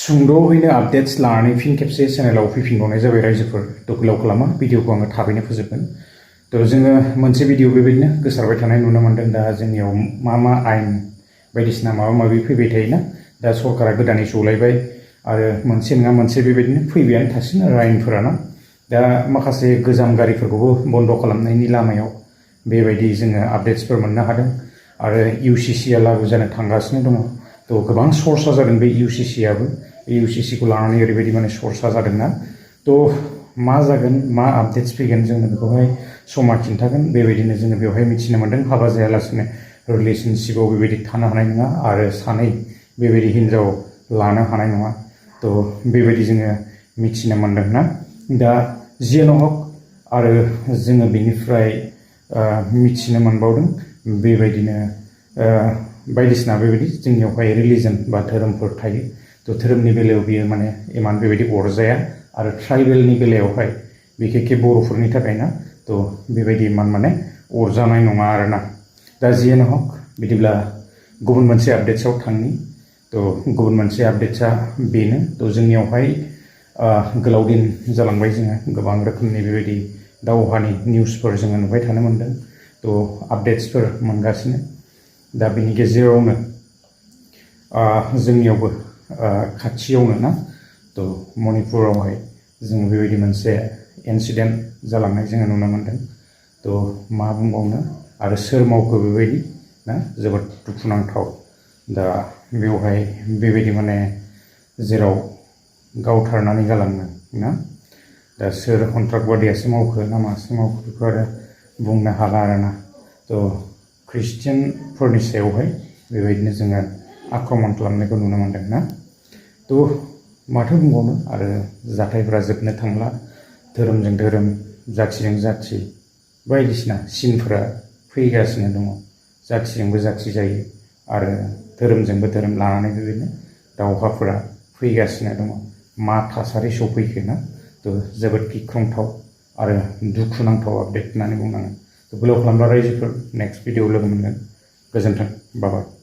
सुंद'यैनो updates लानानै फिन खेबसे चेनेलाव फैफिनबावनाय जाबाय रायजोफोर गोलाव खालामा भिडिअखौ आङो थाबैनो फोजोबगोन जोङो मोनसे भिडिअ बेबायदिनो गोसारबाय थानाय नुनो मोन्दों दा जोंनियाव मा आयेन बायदिसिना माबा माबि फैबाय थायोना दा सरकारा गोदानै जलायबाय आरो मोनसे नङा मोनसे बेबायदिनो फैबायानो थासिगोन आरो आयेनफोराना दा माखासे गोजाम गारिफोरखौबो बन्द खालामनायनि लामायाव बेबायदि जोङो आपडेट्सफोर मोननो हादों आरो इउसिसिआ लागु जानो थांगासिनो दङ गोबां सर्सा जादों बे इउसिसिआबो इउसिसिखौ लानानै ओरैबायदि माने सर्सा जादोंना मा जागोन मा आपडेट्स फैगोन जोंनो बेखौहाय समा खिन्थागोन बेबायदिनो जोङो बेवहाय मिथिनो मोन्दों हाबा जायालासिनो रिलेशनशिपआव बेबायदि थानो हानाय नङा आरो सानै बेबायदि हिन्जाव लानो हानाय नङा बेबायदि जोङो मिथिनो मोन्दों ना दा जियानो हक आरो जोङो बेनिफ्राय मिथिनो मोनबावदों बेबायदिनो बायदिसिना बेबायदि जोंनियावहाय रिलिजन बा धोरोमफोर थायो धोरोमनि बेलायाव बियो माने इमान बेबायदि अरजाया आरो ट्राइबेलनि बेलायावहाय बिखेखखे बर'फोरनि थाखाय ना बेबायदि इमान माने अरजानाय नङा आरोना दा जियानो हक बिदिब्ला गुबुन मोनसे आपडेट्सआव थांनि गुबुन मोनसे आपडेट्सआ बेनो जोंनियावहाय गोलाव दिन जालांबाय जोङो गोबां रोखोमनि बेबायदि दावहानि निउसफोर जोङो नुबाय थानो मोन्दों आपडेट्सफोर मोनगासिनो दा बिनि गेजेरावनो जोंनियावबो खाथियावनो ना मणिपुरावहाय जोङो बेबायदि मोनसे इन्सिडेन्ट जालांनाय जोङो नुनो मोन्दों मा बुंबावनो आरो सोर मावखो बेबायदि ना जोबोद दुखुनांथाव दा बेवहाय बेबायदि माने जेराव गावथारनानै गालाङो ना दा सोर कन्ट्राक्टबादियासो मावखो ना मासो मावखो बेखौ आरो बुंनो हाला आरोना ख्रिस्टियानफोरनि सायावहाय बेबायदिनो जोङो आक्रमण खालामनायखौ नुनो मोन्दों ना माथो बुंबावनो आरो जाथायफोरा जोबनो थांला धोरोमजों धोरोम जाथिजों जाथि बायदिसिना सिनफोरा फैगासिनो दङ जाथिजोंबो जाथि जायो आरो धोरोमजोंबो धोरोम लानानै बेबायदिनो दावहाफोरा फैगासिनो दङ मा थासारि सफैखो ना जोबोद गिख्रंथाव आरो दुखुनांथाव आपडेट होननानै बुंनांगोन गोलाव खालामब्ला रायजोफोर नेक्स्ट भिडिअ लोगो मोनगोन गोजोन्थों बाय